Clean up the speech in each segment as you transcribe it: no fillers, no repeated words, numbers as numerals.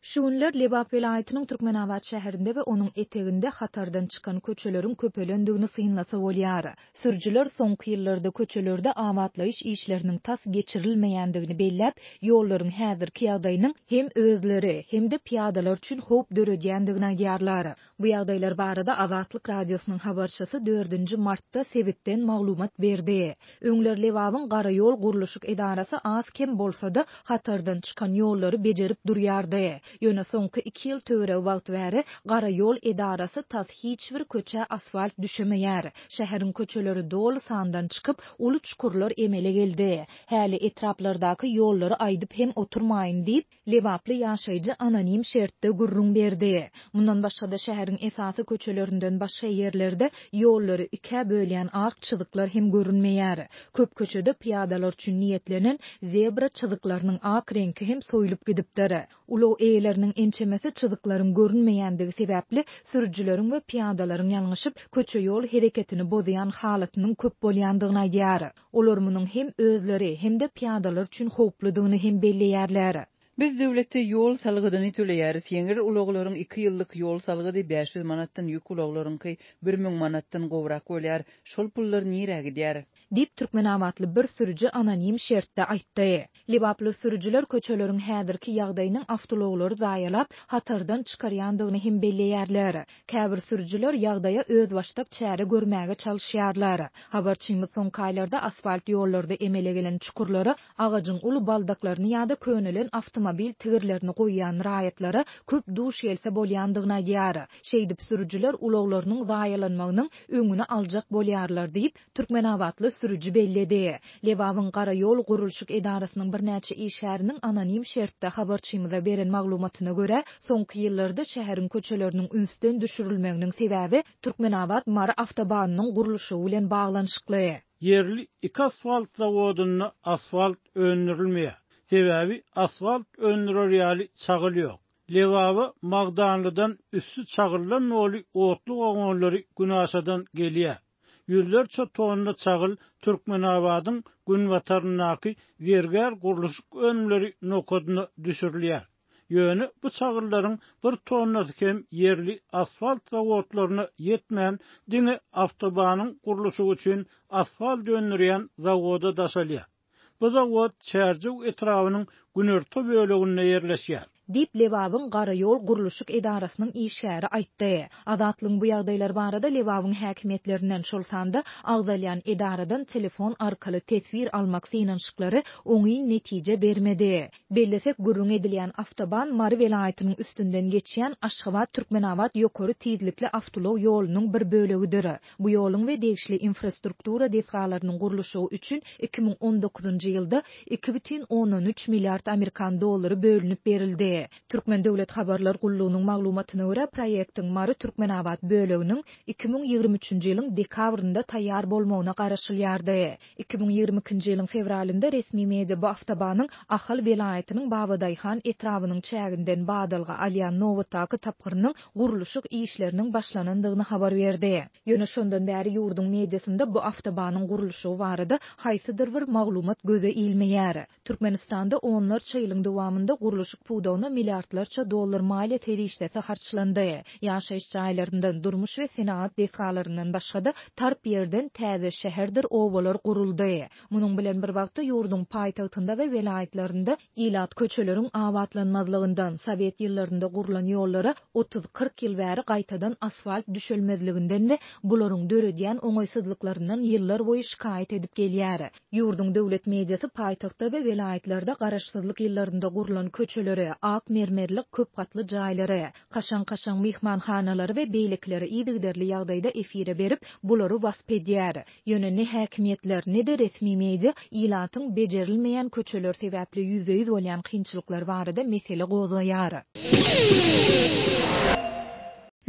Şu günler Lebap welaýatynyň Türkmenabat şäherinde we onuň eteginde hatardan çykan köçeleriň köpelendigini synlasa bolýar. Sürüjiler soňky ýyllarda köçelerde abatlaýyş işleriniň tas geçirilmeýändigini belläp, ýollaryň häzirki ýagdaýynyň hem özleri, hem-de pyýadalar üçin howp döredýändigini aýdýarlar. Bu ýagdaýlar barada Azatlyk Radiosynyň habarçysy dördünji martda sebitden maglumat berdi. Öňler Lebabyň gara ýol gurluşyk edarasy az-kem bolsa-da, hatardan çykan ýollary bejerip durýardy. Ýöne soňky iki ýyl töweregi wagt bäri gara ýol edarasy tas hiç bir köçä asfalt düşemeýär. Şäheriň köçeleri doly sandan çykyp, uly çukurlar emele geldi. Häli etraplardaky ýollary aýdyp hem oturmaýyn diýip, Lebaply ýaşaýjy anonim şertde gürrüň berdi. Mundan başga-da şäheriň esasy köçelerinden başga ýerlerde ýollary ikä bölýän ak çyzyklar hem görünmeýär. Köp köçede pyýadalar üçin niýetlenen zebra çyzyklarynyň ak reňki hem soýlup gidipdir. Ulag eýeleriniň ençemesi çyzyklaryň görünmeýändigi sebäpli sürüjileriň we pyýadalaryň ýalňyşyp köçe-ýol hereketini bozýan halatynyň köp bolýandygyny aýdýar. Olar munuň hem özleri, hem-de pyýadalar üçin howpludygyny hem belleýärler. Biz döwlete ýol salgydyny töleýäris. Ýeňil ulaglaryň iki ýyllyk ýol salgydy 500 manatdan, ýük ulaglaryňky 1000 manatdan gowrak bolýar. Şol pullar nirä gidýär? Diýip, türkmenabatly bir sürüji anonim şertde aýtdy. Lebaply sürüjiler köçeleriň häzirki ýagdaýynyň awtoulaglary zaýalap, hatardan çykarýandygyny hem belleýärler. Käbir sürüjiler ýagdaýa özbaşdak çäre görmäge çalyşýarlar. Habarçymyz soňky aýlarda asfalt ýollarda emele gelen çukurlara agajyň uly baldaklaryny ýa-da könelen awtomobil tigirlerini goýýan raýatlara köp duş gelse bolýandygyny aýdýar. Şeýdip, sürüjiler ulaglarynyň zaýalanmagynyň öňüni aljak bolýarlar diýip, Türkmenabatly sürüji belledi. Lebabyň gara ýol gurluşyk edarasynyň birnäçe işgäriniň anonim şertde habarçymyza beren maglumatyna görä, soňky ýyllarda şäheriň köçeleriniň ünsden düşürilmeginiň sebäbi Türkmenabat-Mary awtobanynyň gurluşygy bilen baglanyşykly. Ýerli iki asfalt zawodynda asfalt öndürilmeýär. Sebäbi asfalt öndürer ýaly çagyl ýok. Lebaba Magdanlydan üsti çagyldan doly otly wagonlary günaşadan gelýär. Ýüzlerçe tonna çagyl Türkmenabadyň günbataryndaky Zergär gurluşyk önümleri nokadyna düşürilýär. Ýöne bu çagyllaryň bir tonnasy hem ýerli asfalt zawodlaryna ýetmän, diňe awtobanyň gurluşygy üçin asfalt öndürýän zawoda daşalýar. Bu zawod Çärjew etrabynyň günorta böleginde ýerleşýär. Diýip, Lebabyň gara ýol gurluşyk edarasynyň işgäri aýtdy. Azatlygyň bu ýagdaýlar barada Lebabyň häkimiýetlerinden, şol sanda agzalýan edaradan telefon arkaly teswir almak synanyşyklary oňyn netije bermedi. Bellesek, gürrüň edilýän awtoban Mary welaýatynyň üstünden geçýän Aşgabat-Türkmenabat ýokary tizlikli awtoulag ýolunyň bir bölegidir. Bu ýoluň we degişli infrastruktura desgalarynyň gurluşygy üçin 2019-njy ýylda 2,3 milliard amerikan dollary bölünip berildi. Türkmen döwlet habarlar gullugynyň maglumatyna görä, proýektiň Mary-Türkmenabat böleginiň 2023-nji ýylyň dekabrynda taýýar bolmagyna garaşylýardy. 2022-nji ýylyň fewralynda resmi media bu awtobanyň Ahal welaýatynyň Babadaýhan etrabynyň çäginden badalga alýan nobatdaky tapgyrynyň gurluşyk işleriniň başlanandygyny habar berdi. Ýöne şondan bäri ýurduň mediasynda bu awtobanyň gurluşygy barada haýsydyr bir maglumat göze ilmeýär. Türkmenistanda onlarça ýylyň dowamynda gurluşyk pudagyna milliardlarça dollar maliýe serişdesi harçlandy. Ýaşaýyş jaýlaryndan, durmuş we senagat desgalaryndan başga-da tarp ýerden täze şäherdir obalar guruldy. Munuň bilen bir wagtda ýurduň paýtagtynda we welaýatlarynda ilat köçeleriň abatlanmazlygyndan, sowet ýyllarynda gurlan ýollara otuz-kyrk ýyl bäri gaýtadan asfalt düşelmezliginden we bularyň döredýän oňaýsyzlyklaryndan ýyllarboýy şikaýat edip gelýär. Ýurduň döwlet mediasy paýtagtda we welaýatlarda garaşsyzlyk ýyllarynda gurlan köçeleri, ak mermerli köp gatly jaýlary, kaşaň-kaşaň myhmanhanalary we beýlekileri yzygiderli ýagdaýda efire berip, bulary wasp edýär. Ýöne ne häkimiýetler, ne-de resmi media ilatyň bejerilmeýän köçeler sebäpli ýüzbe-ýüz bolýan kynçylyklar barada mesele gozgaýar.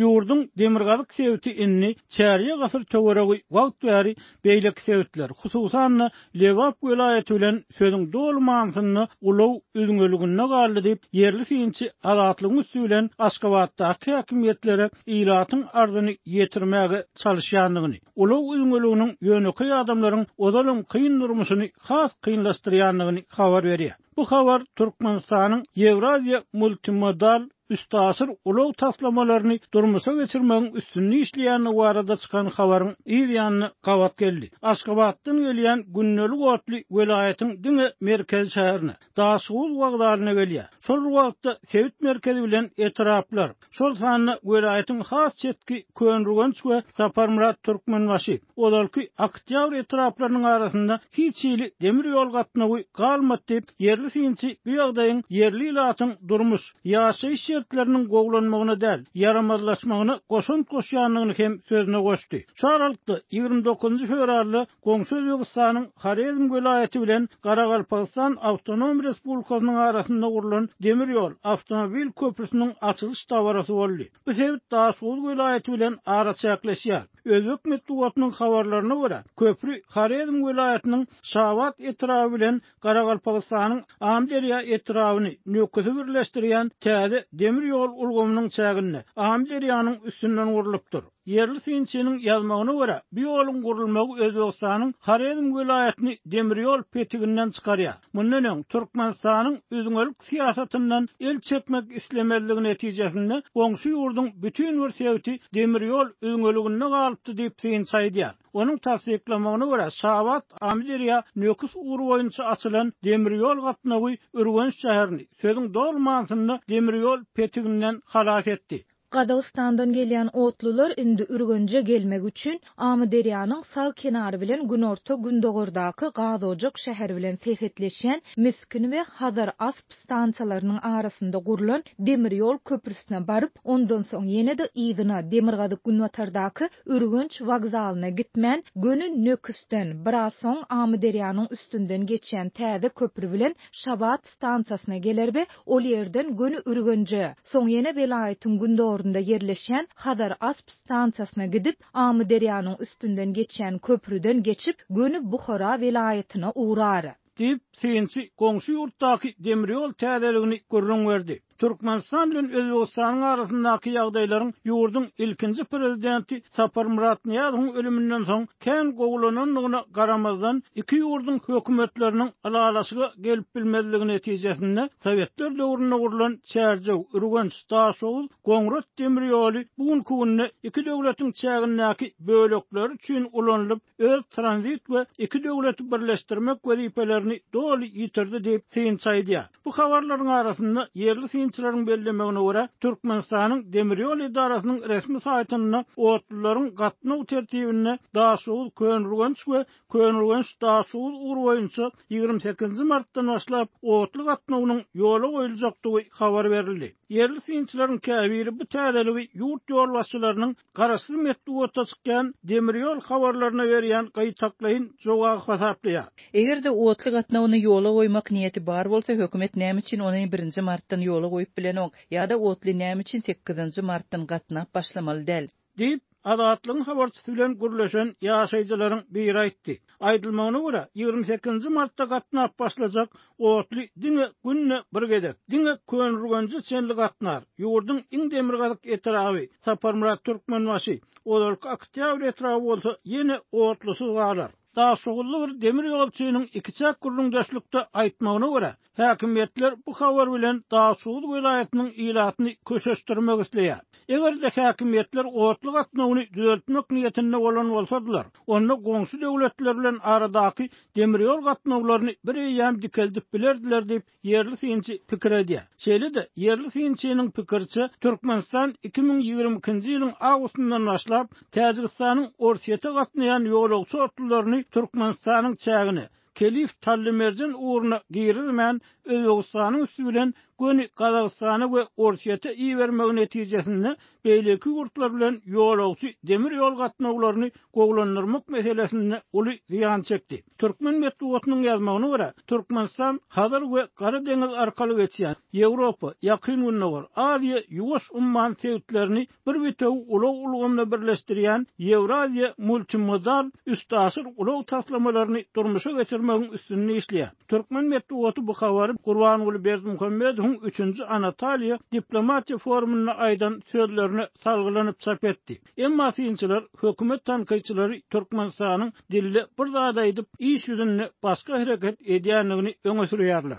Ýurduň demirgazyk sebiti indi çärýek asyr töweregi wagt bäri beýleki sebitler, hususan-da, Lebap welaýaty bilen sözüň doly manysynda ulag üzňeliginde galdy diýip, ýerli synçy Azatlygyň üsti bilen Aşgabatdaky häkimiýetlere ilatyň arzyny ýetirmäge çalyşýandygyny, ulag üzňeliginiň ýönekeý adamlaryň ozalam kyn durmuşyny has kynlaşdyrýandygyny habar berýär. Bu habar Türkmenistanyň Ýewraziýa multimodal üstaşyr ulag taslamalaryny durmuşa geçirmegiň üstünde işleýändigi barada çykan habaryň yz ýanyna gabat geldi. Aşgabatdan gelýän gündelik otly welaýatyň diňe merkezi şäherine, Daşoguz wokzalyna gelýär. Şol bir wagtda sebit merkezi bilen etraplar, şol sanda welaýatyň has çetki Köneürgenç we Saparmyrat Türkmenbaşy, ozalky Oktýabr etraplarynyň arasynda hiç hili demir ýol gatnawy galmady diýip, ýerli synçy bu ýagdaýyň ýerli ilatyň durmuş, ýaşaýyş şertleriniň gowulanmagyna däl, ýaramazlaşmagyna goşant goşýandygyny hem sözüne goşdy. Şu aralykda, 29 fewralda goňşy Özbegistanyň Horezm welaýaty bilen Garagalpagystan Awtonom Respublikasynyň arasynda gurlan demir ýol, awtomobil köprüsiniň açylyş dabarasy boldy. Bu sebit Daşoguz welaýaty bilen araçäkleşýär. Özbek metbugatynyň habarlaryna görä, köpri Horezm welaýatynyň Şabat etraby bilen Garagalpagystanyň Amyderýa etrabyny Nöküsi birleşdirýän täze demir ýol ulgamynyň çäginde, Amyderýanyň üstünden gurlupdyr. Ýerli synçynyň ýazmagyna görä, bu ýoluň gurulmagy Özbegistanyň Horezm welaýatyny demir ýol petiginden çykarýar. Mundan öň, Türkmenistanyň üzňelik syýasatyndan el çekmek islemezligi netijesinde goňşy ýurduň bütin bir sebiti demir ýol üzňeliginde galypdy diýip synçy aýdýar. Onuň tassyklamagyna görä, Şabat, Amyderýa, Nöküs ugry boýunça açylan demir ýol gatnawy Ürgenç şäherini, sözüň doly manysynda demir ýol petiginden halas etdi. Gazagystandan gelýän otlular indi Ürgenje gelmek üçin Amyderýanyň sag kenary bilen günorta-gündogardaky Gazojak şäheri bilen serhetleşýän Miskin we Hazar-Asp stansiýalarynyň arasynda gurlan demir ýol köprüsine baryp, ondan soň ýene-de yzyna, demirgazyk-günbatardaky Ürgenç wokzalyna gitmän, göni Nöküsden, biraz soň Amyderýanyň üstünden geçýän täze köpri bilen Şabat stansiýasyna geler we ol ýerden göni Ürgenje, soň ýene welaýatyň gündogarynda ýerleşýän Hazar-Asp stansiýasyna gidip, Amyderýanyň üstünden geçýän köprüden geçip, göni Buhara welaýatyna ugrar. Diýip, synçy goňşy ýurtdaky demir ýol täzeligini gürrüň berdi. Türkmenistan bilen Özbegistanyň arasyndaky ýagdaýlaryň ýurduň ilkinji prezidenti Saparmyrat Nyýazowyň ölüminden soň kän gowulanandygyna garamazdan, iki ýurduň hökümetleriniň ylalaşyga gelip bilmezligi netijesinde sowetler döwründe gurlan Çärjew, Ürgenç, Daşoguz, Goňrat demir ýoly bu günki günde iki döwletiň çägindäki bölekleri üçin ulanylyp, öz tranzit we iki döwleti birleşdirmek wezipelerini doly ýitirdi diýip, synçy aýdýar. Bu habarlaryň arasynda, ýerli synçylaryň bellemegine görä, Türkmenistanyň demir ýol edarasynyň resmi saýtynda otlularyň gatnaw tertibinde Daşoguz-Köneürgenç we Köneürgenç-Daşoguz ugry boýunça 28-nji martdan başlap otly gatnawynyň ýola goýuljakdygy habar berildi. Ýerli synçylaryň käbiri bu täzeligi ýurt ýolbaşçylarynyň Garaşsyz metbugatda çykýan demir ýol habarlaryna berýän gytaklaýyn jogaby hasaplaýar. Eger-de otly gatnawyny ýola goýmak niýeti bar bolsa, hökümet näme üçin ony birinji martdan ýola goýup bilenok? Ýa-da otly näme üçin sekizinji martdan gatnap başlamaly däl? Diýip, Azatlygyň habarçysy bilen gürleşen ýaşaýjylaryň biri aýtdy. Aýdylmagyna görä, 28-nji martda gatnap başlajak otly diňe günde bir gezek, diňe Köneürgenje çenli gatnar. Ýurduň iň demirgazyk etraby, Saparmyrat Türkmenbaşy, ozalky Oktýabr etraby bolsa ýene otlusyz galar. Daşoguzly bir demir ýolçynyň ikiçäk gürrüňdeşlikde aýtmagyna görä, Häkimiýetler bu habar bilen Daşoguz welaýatynyň ilatyny köşeşdirmek isleýär. Eger-de häkimiýetler otly gatnawyny düzeltmek niýetinde bolan bolsadylar, onda goňşy döwletler bilen aradaky demir ýol gatnawlaryny bir eýýäm dikeldip bilerdiler diýip, ýerli synçy pikir edýär. Şeýle-de, ýerli synçynyň pikiriçe, Türkmenistan 2022-nji ýylyň awgustyndan başlap, Täjigistanyň Orsýete gatnaýan ýolagçy otlularyny Türkmenistanyň çägine, Kelif Tallymerjen ugruna girizmän, Özbegistanyň üsti bilen göni Gazagystana we Orsýete ibermegi netijesinde beýleki ýurtlar bilen ýolagçy demir ýol gatnawlaryny gowulandyrmak meselesinde uly zyýan çekdi. Türkmen metbugatynyň ýazmagyna görä, Türkmenistan Hazar we Gara deňiz arkaly geçýän Ýewropa, Ýakyn Gündogar, Aziýa, Ýuwaş umman sebitlerini bir bitewi ulag ulgamyna birleşdirýän Ýewraziýa multimodal üstaşyr ulag taslamalaryny durmuşa geçirmegiň üstünde işleýär. Türkmen metbugaty bu habary Gurbanguly Berdimuhamedowyň üçünji Anataliýa diplomatiýa forumynda aýdan sözlerine salgylanyp çap etdi. Emma synçylar, hökümet tankytçylary Türkmenistanyň dilde bir zat aýdyp, iş ýüzünde başga hereket edýändigini öňe sürýärler.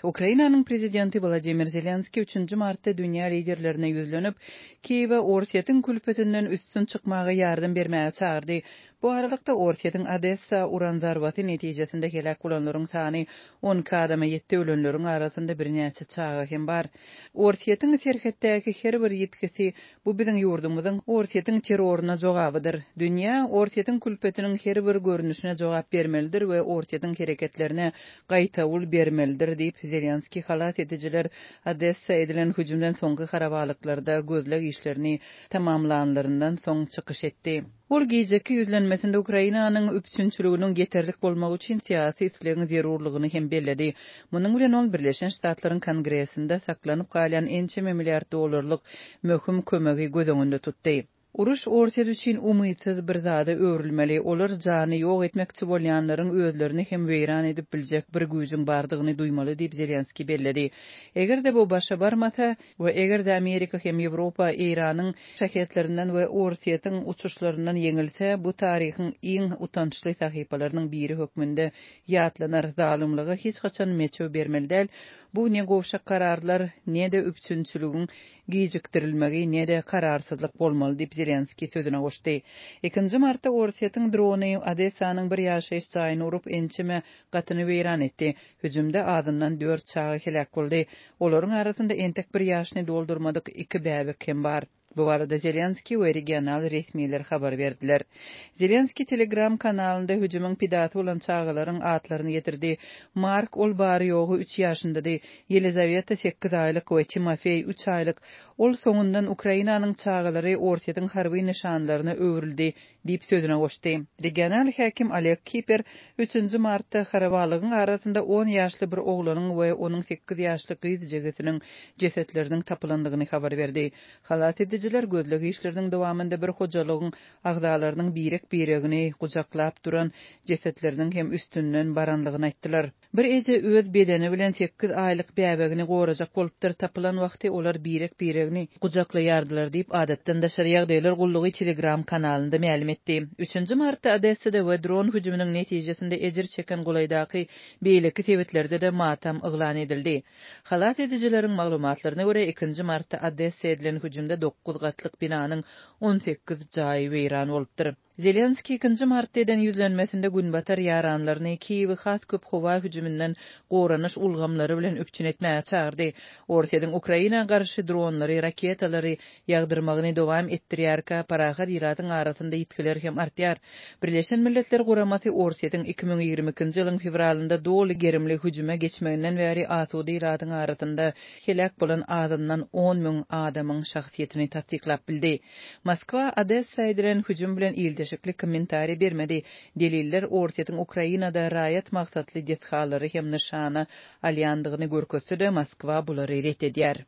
Ukrainanyň prezidenti Wolodymyr Zelenskiý üçünji martda dünýä liderlerine ýüzlenip, Kiýewe Orsýetiň külpetinden üstün çykmaga ýardam bermäge çagyrdy. Bu aralykda, Orsýetiň Odessa uran zarbasy netijesinde heläk bolanlaryň sany 12 adama ýetdi, ölenleriň arasynda birnäçe çaga hem bar. Orsýetiň serhetdäki her bir ýitgisi, bu biziň ýurdumyzyň Orsýetiň terroryna jogabydyr. Dünýä Orsýetiň külpetiniň her bir görnüşine jogap bermelidir we Orsýetiň hereketlerine gaýtawul bermelidir diýip, Zelenskiý halas edijiler Odessa edilen hüjümden soňky harabalyklarda gözleg işlerini tamamlanlaryndan soň çykyş etdi. Ol gijeki ýüzlenmesinde Ukrainanyň üpjünçiliginiň ýeterlik bolmagy üçin syýasy islegiň zerurlygyny hem belledi. Munuň bilen ol Birleşen Ştatlaryň Kongresinde saklanyp galýan ençeme milliard dollarlyk möhüm kömegi göz öňünde tutdy. Uruş Orsýet üçin umytsyz bir zada öwrülmeli, olar jany ýok etmekçi bolýanlaryň özlerini hem weýran edip biljek bir güýjüň bardygyny duýmaly diýip Zelenskiý belledi. Eger-de bu başa barmasa, we eger-de Amerika hem Ýewropa Eýranyň Şahetlerinden we Orsýetiň uçuşlaryndan ýeňilse, bu taryhyň iň utançly sahypalarynyň biri hökmünde ýatlanar. Zalymlyga hiç haçan meçew bermeli däl. Bu ne gowşak kararlar, ne-de üpjünçiligiň gijikdirilmegi, ne-de kararsyzlyk bolmaly diýip, Zelenskiý sözüne goşdy. Ikinji martda Orsýetiň drony Odessanyň bir ýaşaýyş jaýyny urup, ençeme gatyny weýran etdi. Hüjümde azyndan dört çaga heläk boldy. Olaryň arasynda entek bir ýaşyny doldurmadyk iki bäbek hem bar. Bu barada Zelenskiý we regional resmiler habar berdiler. Zelenskiý Telegram kanalynda hüjümiň pidasy bolan çagalaryň atlaryny getirdi, Mark, ol bary-ýogy üç ýaşyndady, Ýelizaweta sekiz aýlyk we Timofeý üç aýlyk. Ol soňundan Ukrainanyň çagalary Orsýetiň harby nyşanlaryna öwrüldi Diýip sözüne goşdy. Regional häkim Oleg Kiper üçünji martda harabalygyň arasynda on ýaşly bir oglanyň we onuň sekiz ýaşly gyz jigisiniň jesetleriniň tapylandygyny habar berdi. Halas edijiler gözleg işleriniň dowamynda bir hojalygyň agzalarynyň birek-biregini gujaklap duran jesetleriniň hem üstünden baranlygyny aýtdylar. Bir eje öz bedeni bilen sekiz aýlyk bäbegini gorajak bolupdyr, tapylan wagty olar birek-biregini gujaklaýardylar diýip, Adatdan daşary ýagdaýlar gullugy Telegram kanalynda mälim etdi. Üçünji martda Odessada we dron hüjüminiň netijesinde ejir çeken golaýdaky beýleki sebitlerde-de matam yglan edildi. Halas edijileriň maglumatlaryna görä, ikinji martda Odessa edilen hüjümde dokuz gatlyk binanyň 18 jaýy weýran bolupdyr. Zelenskiý ikinji martda eden ýüzlenmesinde günbatar ýaranlaryny Kiýewi has köp howa hüjüminden goranyş ulgamlary bilen üpjün etmäge çagyrdy. Orsýetiň Ukraina garşy dronlary, raketalary ýagdyrmagyny dowam etdirýärkä, parahat ilatyň arasynda ýitgiler hem artýar. Birleşen Milletler Guramasy Orsýetiň 2022-nji ýylyň fewralynda doly gerimli hüjüme geçmeginden bäri asuda ilatyň arasynda heläk bolan azyndan 10,000 adamyň şahsyýetini tassyklap bildi. Moskwa Odessa edilen hüjüm bilen ildeşikli kommentariý bermedi. Deliller Orsýetiň Ukrainada raýat maksatly desgalary hem nyşana alýandygyny görkezse-de, Moskwa bulary ret edýär.